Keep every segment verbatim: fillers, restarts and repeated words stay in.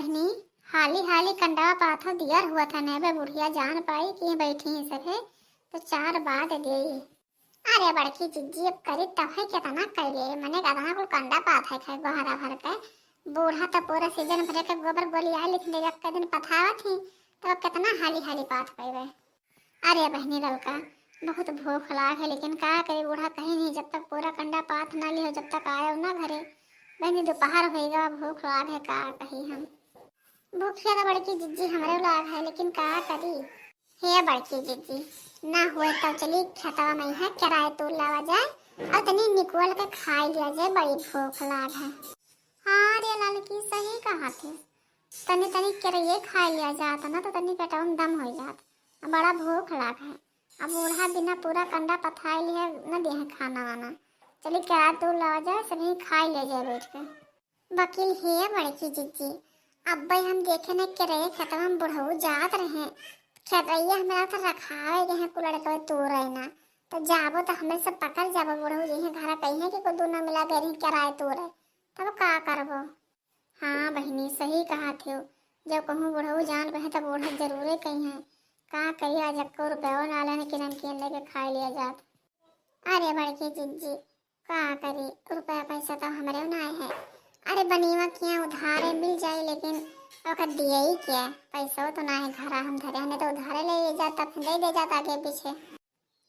बहिनी, हाली हाली कंडवा पाथो, दियर हुआ था, नहीं बे बुढ़िया जान पाई कि बैठी ही सभे, तो चार बाद देई। अरे बड़की जिज्जी, अब करी तब है कितना कैले, मने कितना कुल कंडा पाथ है खाए गोहरा भर के। बूढ़ा तो पूरा सीजन भरे के गोबर गोलिया लिख ले, एक दिन पथावत ही, तो अब कितना हाली हाली पाथ पैबे। अरे बहिनी ललका, बहुत भूख लाग है, लेकिन का करी, बूढ़ा कहीं नहीं, जब तक पूरा कंडा पाथ ना लिहो, जब तक आयो ना घरे। बहिनी, दोपहर होइगा, भूख लाग है, का कही हम। भूखिया तो बड़की जिज्जी हमरे लाग है, लेकिन का करी। हे बड़की जिज्जी, ना हुए तो चली खेतवा में है केराई तूर लावा जाए, और तनी निकोल के खाई लिया जाए, बड़ी भूख लाग है। हाँ रे ललकी, सही कहा थे, तनी तनी केरइये खाई लिया जात ना, तो तनी पेटवा में दम हो जात। बड़ा भूख लाग है। अब बूढ़ा बिना पूरा कंडा पथाई लिहे न दे है खाना वाना। चली केराई तूर लावा जाए, सभी खाई ले जाए बैठ के। बकिल हे बड़की जिज्जी, अब्बे हम देखे न केरई खेतवा में बुढ़ऊ जात रहे। खेतैया हमरा तो रखावे गए हैं कुलड़ के तूरे ना। तो जाबो तो हमें सब पकड़ जाबो, बुढ़ऊ जी हैं घरा कही है कि कोई दूनो मिला गए रही केराई तूरे। तब का करबो? हाँ बहिनी, सही कहा थे। जब कहूँ बुढ़ऊ जान पहे तब बूढ़ा जरूरे कही है। का कही, आज एक्को रुपया ना लेने कि नमकीन लेके खाई लिया जात। अरे बड़की जिज्जी, का करी, रुपया पैसा तो हमरे ना है। अरे बनीवा किया उधारे मिल जाई, लेकिन ओकर दिए ही क्या, पैसा तो ना है घरा हम धरे, हमें तो उधारे ले जाता, फिर दे दे जाता आगे पीछे।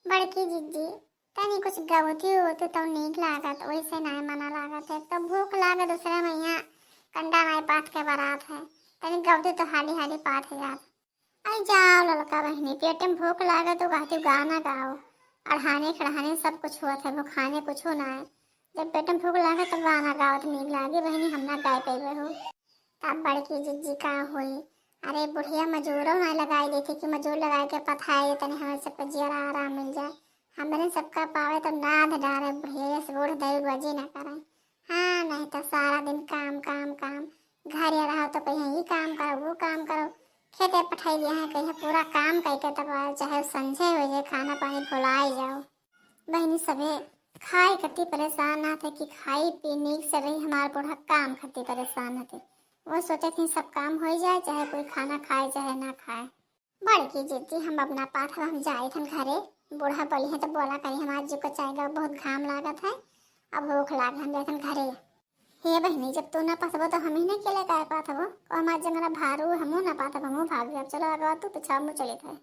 बड़की जिज्जी, तनी कुछ गवती होती तो नीक लागत, वैसे नाय मना लागत है। तो भूख लागत, दूसरे में यहाँ कंडा नाय पाथ के बरात है, तनी गवती तो हाली हाली पाथ जात। आई जाओ ललका बहिनी, पेट में भूख लागत तो कहती गाना गाओ, अढ़ाने खड़ाने सब कुछ हुआ था, भुखाने कुछ ना है। जब पेट में भूख लागत तो गाना गाओ तो नीक लागे बहिनी, हम ना गाय पे हो। तब बड़की जिज्जी का होई, अरे बुढ़िया मजूरो ना लगाई देती कि मजूर लगाए के पथाए, तनी हमें सबका जियरा आराम मिल जाए। हमरे सबका पावे तो नाद डारे बुढ़िया, ये से बूढ़ दई बजी ना करे। हाँ, नहीं तो सारा दिन काम, काम, काम। घरे रहो तो कहीं ये काम करो, वो काम करो। खेते पठाई दिया है, कहीं पूरा काम करके तब आए, चाहे संझे हो जाए, खाना पानी भुलाई जाओ। बहिनी सभे खाए खातिर परेशान ना थे कि खाई पी नीक से रही, हमार बूढ़ा काम खातिर परेशान हते। वो सोचे थी सब काम हो जाए, चाहे कोई खाना खाए चाहे ना खाए। बड़की जिज्जी, हम अब ना पाथब, हम जाए थन घरे। बूढ़ा बोली है तो बोला करी, हमार जी को चाहेगा, बहुत घाम लागत है, अब भूख लाग, हम जाए थन घरे। हे बहिनी, जब तू ना पथबो तो हम ही ना अकेले काहे पाथबो? और हमार जंगला भारू, हमहू ना पाथब, हमहू भाग जाब। चलो आगे तू पीछा, हमहू चले थे।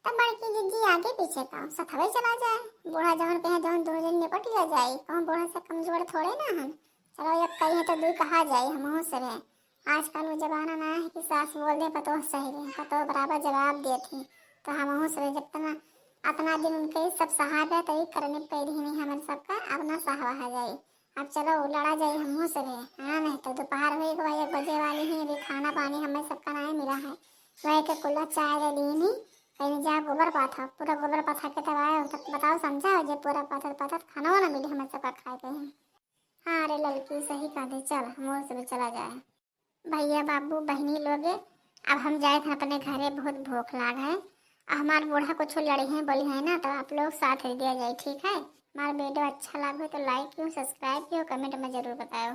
तब बड़की जिज्जी आगे पीछे का सथवे चला जाए। बूढ़ा जवन कहे जवन दोनों जन निपट लिया जाए, कहूँ बूढ़ा से कमजोर थोड़े ना हन। चलो एक कही है तो दू कहा जाए, हमहू सब है। आजकल वो जमाना ना है कि सास बोल दे पतोह सही रहे, पतोह बराबर जवाब देत ही। तो हमहू सब जितना अतना दिन उनके सब सहा गए तो करने पैदी ही नहीं हमारे सबका, अब ना सहवा है जाए। अब चलो लड़ा जाए हमहू सब है। हाँ नहीं तो दोपहर हो गई, एक बजे वाली ही, अभी खाना पानी हमें सबका नहीं मिला है। वह के कुल्ला चाय दे दी नहीं, कहीं जा गोबर पाथा, पूरा गोबर पाथा के तब आए हो, तब बताओ समझा हो जे पूरा पाथत पाथत खाना ना मिली हमें सबका खाए के ही। हाँ रे ललकी, सही कहा थे, चल हमहू सब चला जाए। भैया बाबू बहिनी लोगे, अब हम जाए थे अपने घरे, बहुत भूख लाग है। अब हमार बूढ़ा कुछ लड़ी हैं बोली है ना, तो आप लोग साथ दे दिया जाए, ठीक है? हमारा वीडियो अच्छा लगे तो लाइक कियो, सब्सक्राइब कियो, कमेंट में जरूर बताओ।